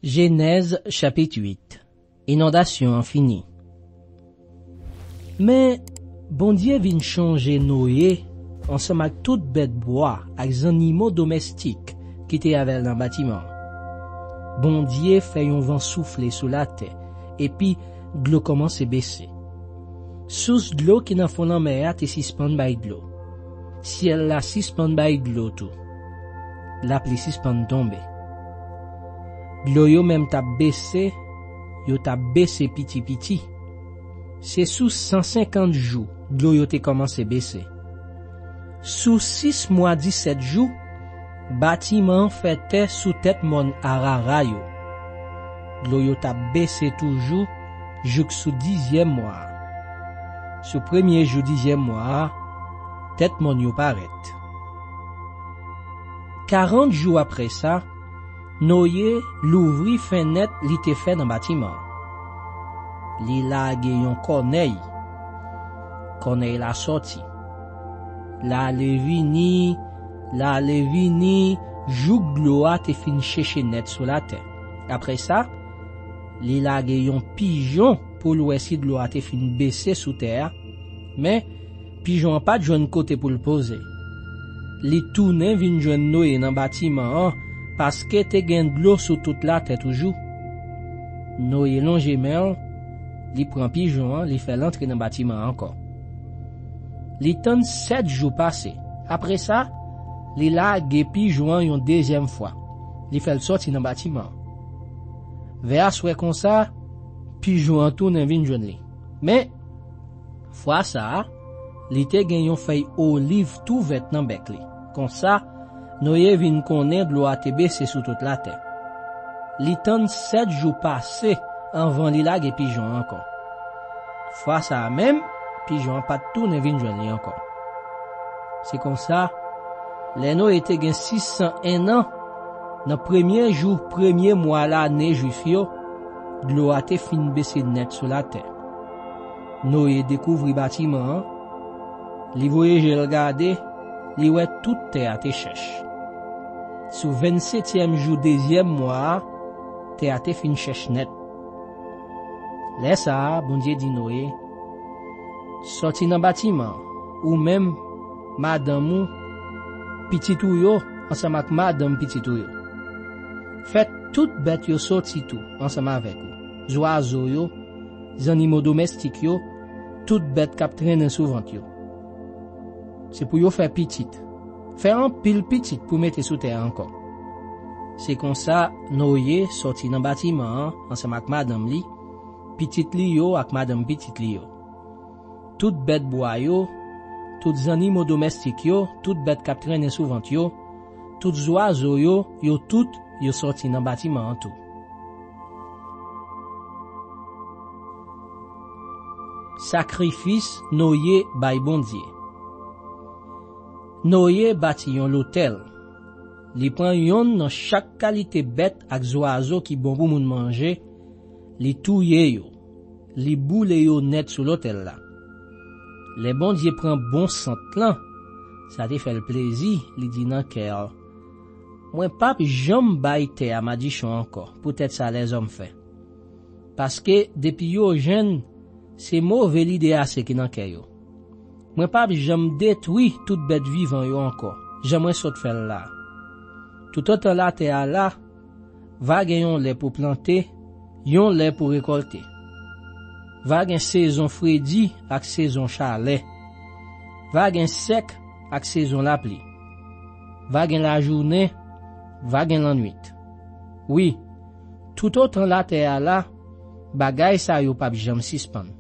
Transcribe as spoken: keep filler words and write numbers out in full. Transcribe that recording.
Jenèz chapit uit. Inondasyon an fini. Men, Bondye vin chonje Noye ansanm ak tout bèt bwa ak zannimo domèstik ki te avè l nan batiman an. Bondye fè yon van soufle sou latè, epi dlo kòmanse bese. Sous dlo ki nan fon lanmè a te sispann bay dlo. Syèl la sispann bay dlo tou. Lapli sispann tonbe. Dlo yo menm t ap bese, yo t ap bese piti piti. Se sou san senkant jou dlo yo te kòmanse bese. Sou sis mwa disèt jou, batiman an fè tè sou tèt mòn Arara yo. Dlo yo t ap bese toujou jouk sou dizyèm mwa a. Sou premye jou dizyèm mwa a, tèt mòn yo parèt. Karant jou apre sa, Noye louvri fennèt li te fè nan batiman an. Li lage yon kònèy. Kònèy la sòti. L ale vini, l ale vini, jouk dlo a te fin cheche nèt sou latè. Apre sa, li lage yon pijon pou l wè si dlo a te fin bese sou tè a. Men, pijon an pa t jwenn kote pou l poze. Li tounen vin jwenn Noye nan batiman an, paske te gen dlo sou tout latè toujou. Noye lonje men l, li pran pijon an, li fè l antre nan batiman an ankò. Li tann sèt jou pase. Apre sa, li lage pijon an yon dezyèm fwa. Li fè l sòti nan batiman an. Vè aswè konsa, pijon an tounen vin jwenn li. Men, fwa sa a, li te gen yon fèy oliv tou vèt nan bèk li. Konsa, Noye vin konnen dlo a te bese sou tout latè. Li tann sèt jou pase anvan li lage pijon an ankò. Fwa sa a menm, pijon an pa t tounen vin jwenn li ankò. Se konsa, lè Noye te gen sis san en an, nan premye jou premye mwa lane Jwif yo, dlo a te fin bese nèt sou latè. Noye dekouvri batiman an, li voye je l gade, li wè tout tè a te chèch. Sou vennsetyèm jou dezyèm mwa a, tè a te fin chèch nèt. Lè sa a, Bondye di Noye, "Sòti nan batiman an, ou menm, madanm ou, pitit ou yo, ansanm ak madanm pitit ou yo. Fè tout bèt yo sòti tou, ansanm avèk ou, zwazo yo, zannimo domèstik yo, tout bèt k ap trennen sou vant yo. Se pou yo fè pitit. Fè anpil pitit pou mete sou tè a ankò." Se konsa, Noye sòti nan batiman an ansanm ak madanm li, pitit li yo ak madanm pitit li yo. Tout bèt bwa yo, tout zannimo domèstik yo, tout bèt k ap trennen sou vant yo, tout zwazo yo, yo tout, yo sòti nan batiman an tou. Sakrifis Noye bay Bondye. Noye bati yon lotèl. Li pran yonn nan chak kalite bèt ak zwazo ki bon pou moun manje, li touye yo, li boule yo nèt sou lotèl la. Lè Bondye pran bon sant lan, sa te fè l plezi, li di nan kè l, "Mwen p ap janm bay tè a madichon ankò, poutèt sa lèzòm fè. Paske depi yo jèn, se move lide ase ki nan kè yo. Mwen p ap janm detwi tout bèt vivan yo ankò, jan mwen sot fè l la. Toutotan latè a la, va gen yon lè pou plante, yon lè pou rekòlte. Va gen sezon fredi ak sezon chalè. Va gen sèk ak sezon lapli. Va gen lajounen, va gen lannwit. Wi, toutotan latè a la, bagay sa yo p ap janm sispann."